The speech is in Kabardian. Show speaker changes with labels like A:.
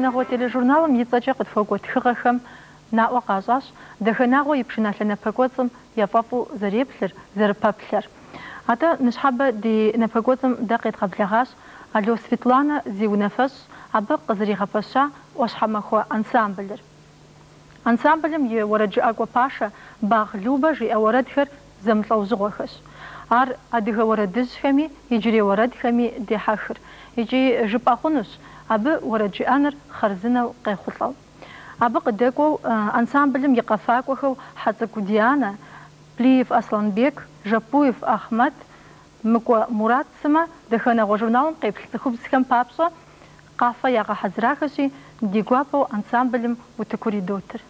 A: Дахэнагъуэ тележурналым и цӏэкӏэ къытхуэкӏуэ тхыгъэхэм наӏуэ къащӏащ Дахэнагъуэ и пшыналъэ напэкӏуэцӏым яфӏэфӏу зэреплъыр, зэрыпэплъэр. Атӏэ, ныщхьэбэ ди напэкӏуэцӏым дэ къедгъэблэгъащ Ало Светланэ зи унафэщӏ, абы къызэригъэпэща ӏуащхьэмахуэ ансамблыр. Ансамблым и уэрэджыӏакӏуэ пашэ Багъ Любэ жиӏэ уэрэдхэр зэмылӏэужьыгъуэхэщ. Ар адыгэ уэрэдыжьхэми иджырей уэрэдхэми дехьэхыр. Икӏи жыпӏэ хъунущ абы уэрэд жыӏэныр хъарзынэу къехъулӏэу. Абы къыдэкӏуэу ансамблым и къэфакӏуэхэу Хьэцӏыкӏу Дианэ, Плиев Асланбек, Жаппуев Ахъмэт, Мыкӏуэ Мурат сымэ Дахэнагъуэ журналым къеплъ цӏыхубзхэм папщӏэ къафэ ягъэхьэзырахэщи, ди гуапэу ансамблым утыкур идотыр.